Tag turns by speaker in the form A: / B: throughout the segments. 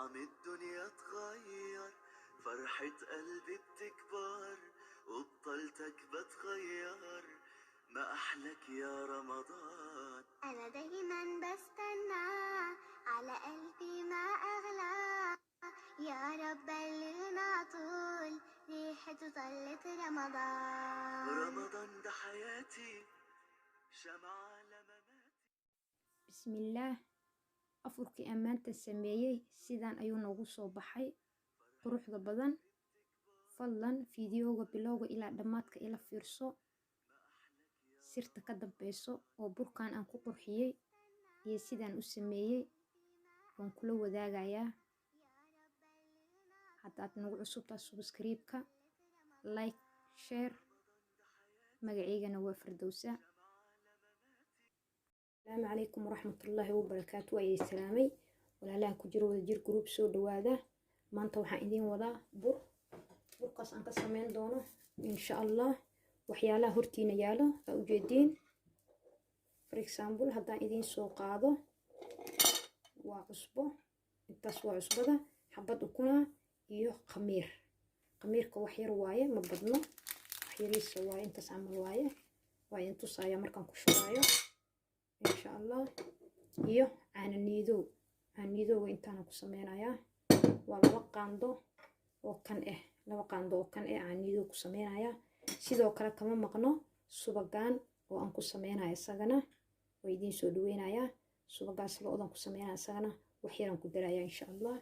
A: طعم الدنيا اتغير، فرحة قلبي بتكبر وبطلتك بتغير. ما أحلك يا رمضان.
B: أنا دايما بستنى، على قلبي ما أغلى. يا رب بلغنا طول ريحته طلت رمضان.
A: رمضان ده حياتي، شمعة لمماتي.
C: Bismillaah. Afurkii aan maanta sameeyey sidaan ayuu noogu soo baxay quruxda badan. Fadlan fiidiyowga bilowga ilaa dhammaadka ila fiirso, sirta ka dambeyso oo burkan aan ku qurxiyey iyo sidaan u sameeyey waan kula wadaagayaa. Haddaad nagu cusubtaa, subscribe-ka, like, share. Magaceygana waa Fardowsa. Asalaamu calaykum waraxmatullaahi wabarakaatu. Waa idin salaamay walaalaha ku jiro Wadajir Group. Soo dhawaada. Maanta waxaan idiin wadaa bur. Burkaas aan ka sameyn doono, insha Allah, waxyaalaha hortiina yaalo aa ujeediin. For example, haddaan idiin soo qaado, waa cusbo, intaas waa cusbada, xabad ukuna iyo khamiir. Khamiirka wax yar waaye, ma badno, wax yariisa waaye, intaas camal waaye. Waa idin tusaaya markaan ku shubaayo, insha Allah. Iyo caano Niidow. Caano Niidowga intaana ku sameynayaa, waa 2 qaando oo kan ah, 2 qaando oo kan ah caano Niidow ku sameynayaa. Sidoo kale kama maqno subagaan oo aan ku sameynaya, isagana waa idiin soo dhaweynayaa. Subagaas lo-dan ku sameynaya, isagana wax yaraan ku darayaa, insha Allah.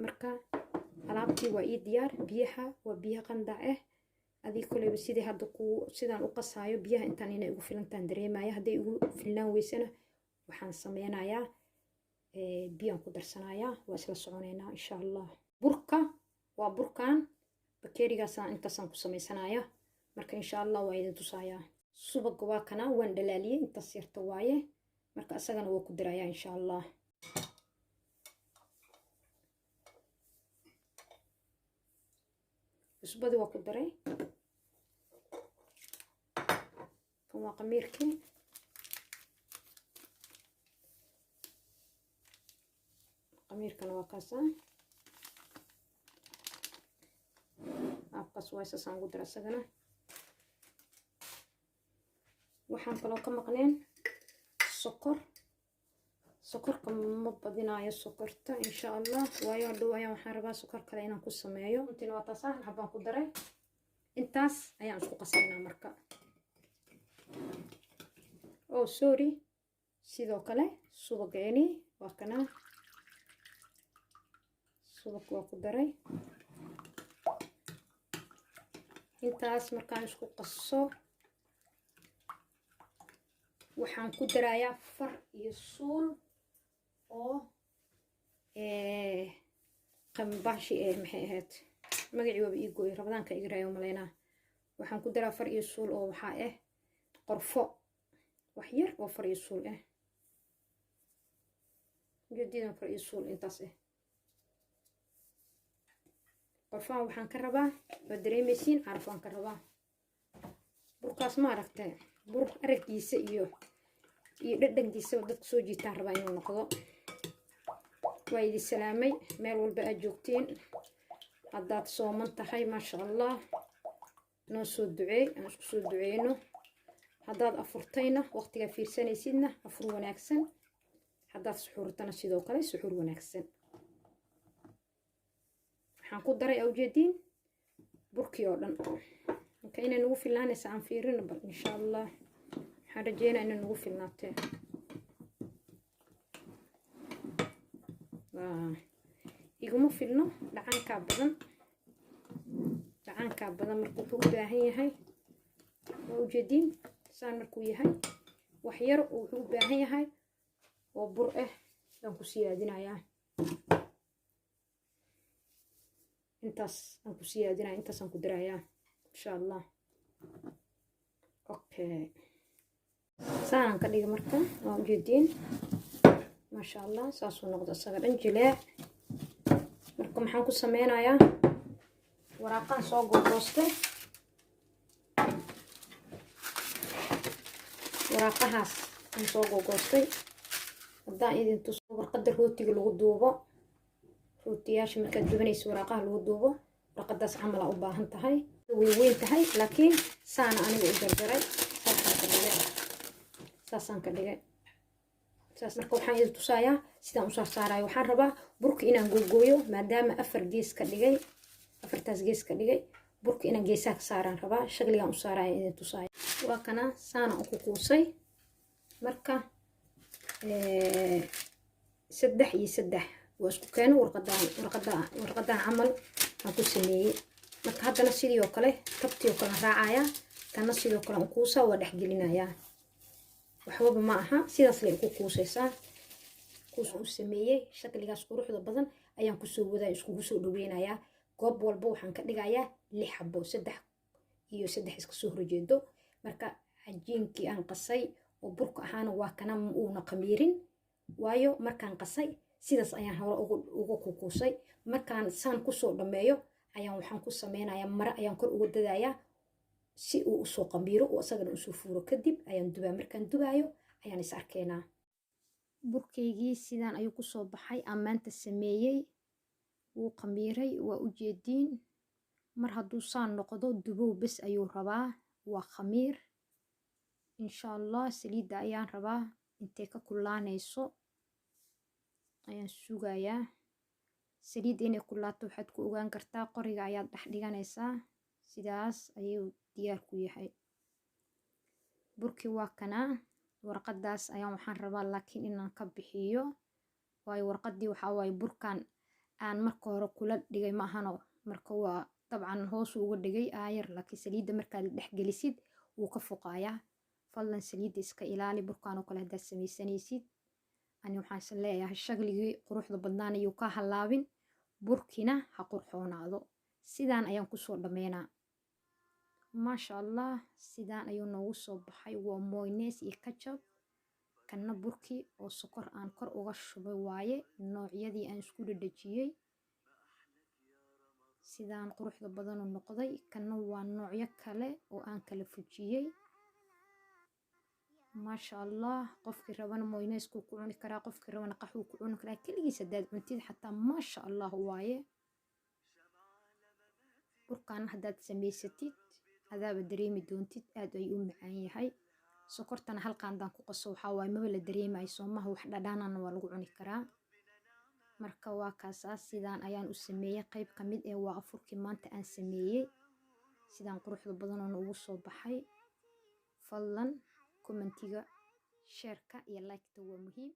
C: Marka alaabtii waa ii diyaar. Biyaha waa biyaha qandac ah. Adii koleyba sidii hadda ku sidaan u qasaayo, biyaha intaan inay igu filantaan dareemaya. Hadday igu filnaan weysana, waxaan sameynayaa biyaan ku darsanayaa. Waa isla soconeynaa, insha Allah. Burka waa burkan bakeerigaasaan, intaasaan ku sameysanaya. Marka, insha Allah, waa idin tusayaa. Subaga waa kana, waan dhalaaliyey, intaas yarta waaye. Marka isagana waa ku darayaa, insha Allah. Cusbadii waa ku daray. Kan waa qamiirkii. Qamiirkana waa kaasa, afkaas waa saasaan ugu dara isagana. Waxaan kaloo ka maqneen sokor. Sokorka ma badinaayo sokorta, insha Allah, waayo hadhow ayaan waxaan rabaa sokor kale inaan ku sameeyo. Runtiina waa taasaan xabaan ku daray. Intaas ayaan isku qasaynaa marka. Oh, sorry, sidoo kale subageeni waa kana, subag waa ku daray. Intaas markaan isku qaso, waxaan ku darayaa far iyo suul oo qambashi eh, maxay ahayd magacii? Waaba ii gooyay, Ramadaanka iga raayo malaynaa. Waxaan ku daraa far iyo suul oo waxaa ah qorfo, wax yar oo far iyo suul ah, ujeedidan far iyo suul intaas ah qorfahan waxaan ka rabaa, waad dareemaysiin, carafaan ka rabaa. Burkaas ma aragtay, bur araggiisa iyo dhadhankiisaba dadka soo jiitaan rabaa inuu noqdo. Waa idin salaamay meel walba aad joogtiin. Haddaad sooman tahay, maasha Allah, noo soo duceey, aan isku soo duceyno. Haddaad afurtayna, waqtigaa fiirsanaysidna, afur wanaagsan. Haddaad suxuurtana, sidoo kale suxuur wanaagsan. Waxaan ku daray awjeediin burkii oo dhan. Marka inay nagu filnaanaysa aan fiirino bal, insha Allah. Waxaan rajeynaa inay nagu filnaatee. Iguma filno, dhacaankaa badan, dhacaankaa badan. Marka wuxuu u baahan yahay, waa ujeediin, saan markuu yahay, wax yar oo wuxuu u baahan yahay oo bur ah aan ku siyaadinayaa. Intaas aan ku siyaadinaya, intaasaan ku darayaa, insha Allah. Okay, saanaan ka dhiga. Marka waa ujeediin, maasha Allah, saasuu noqdo isaga dhan jileec. Marka maxaan ku sameynayaa? Waraaqaan soo googoostay. Waraaqahaas aan soo googoostay haddaan idin tuso, warqadda rootiga lagu duubo. Rootiyaasha markaad dubanayso waraaqaha lagu duubo, warqadaas camal aa u baahan tahay. Way weyn tahay, laakiin saana aniga u jarjaray, saasaan ka dhigay, saasaan ka dhigay saas. Marka waxaan idin tusayaa sidaan u saarsaarayo. Waxaan rabaa burka inaan googooyo, maadaama afar gees ka dhigay, afartaas gees ka dhigay. Burka inaan geesaha ka saaraan rabaa, shakligaan u saaraya idin tusaaya. Waa kana, saana u kukuusay. Marka saddex iyo saddex waa isku keeno, warqadaan warqadaan warqadaan camal aan ku sameeyey. Marka haddana sidii oo kale, tabtii oo kale raacayaa. Tanna sidoo kale aan kuusaa, waa dhexgelinayaa, waxbaba ma aha, sidaas lay ku kuusaysaa. Kuus u sameeyey shakligaas quruxda badan ayaan kusoo wadaa, iskugu soo dhaweynayaa. Goob walba waxaan ka dhigayaa lix xabo, saddex iyo saddex iska soo horjeedo. Marka cajiinkii aan qasay oo burka ahaana waa kana, ma uuna qamiirin, waayo markaan qasay sidaas ayaan hore uga kukuusay. Markaan saan kusoo dhammeeyo ayaan waxaan ku sameynayaa mare ayaan kor uga dadayaa si uu usoo qamiiro oo isagana usoo fuuro. Kadib ayaan dubaa. Markaan dubaayo ayaan is arkeynaa. Burkaygii sidaan ayuu kusoo baxay aan maanta sameeyey. Wuu qamiiray, waa ujeediin. Mar hadduu saan noqdo, dubow bes ayuu rabaa, waa khamiir. Insha Allah saliidda ayaan rabaa intay ka kullaanayso ayaan sugayaa. Saliidda inay kullaato waxaad ku ogaan kartaa qoriga ayaad dhex dhiganaysaa. Sidaas ayuu diyaar ku yahay burkii. Waa kanaa. Warqadaas ayaan waxaan rabaa laakiin inaan ka bixiyo, waayo warqadii waxaa waaye burkan aan marka hore kula dhigay ma ahano. Marka waa dabcan hoos uga dhigay aayar, laakiin saliidda markaad dhex gelisid wuu ka fuqaayaa. Fadlan saliidda iska ilaali burkaan oo kale haddaad samaysanaysid. Ani waxaan is leeyahay shakligii quruxda badnaan ayuu ka halaabin, burkina ha qurxoonaado. Sidaan ayaan kusoo dhammeynaa. Maasha Allah, sidaan ayuu noogu soo baxay. Waa mayonnaise iyo ketchup. Kanna burkii oo sokor aan kor uga shubay waaye, noocyadii aan isku dhadhajiyey. Sidaan quruxda badanu noqday. Kanna waa noocyo kale oo aan kala fujiyey. Maasha Allah, qofkii rabana mayonnaise-kuu ku cuni karaa, qofkii rabana qaxwuu ku cuni karaa. Keligiis haddaad cuntid xataa maasha Allah waaye. Burkaan haddaad samaysatid, adaaba dareemi doontid, aad ayuu u macaan yahay. Sokortana hal qaandaan ku qaso, waxaa waaye maba la dareemayo soomaha, wax dhadhaanana waa lagu cuni karaa. Marka waa kaasaa, sidaan ayaan u sameeyey. Qayb ka mid eh waa afurkii maanta aan sameeyey, sidaan quruxda badanoona ugu soo baxay. Fadlan commentiga, shareka iyo liketa waa muhiim.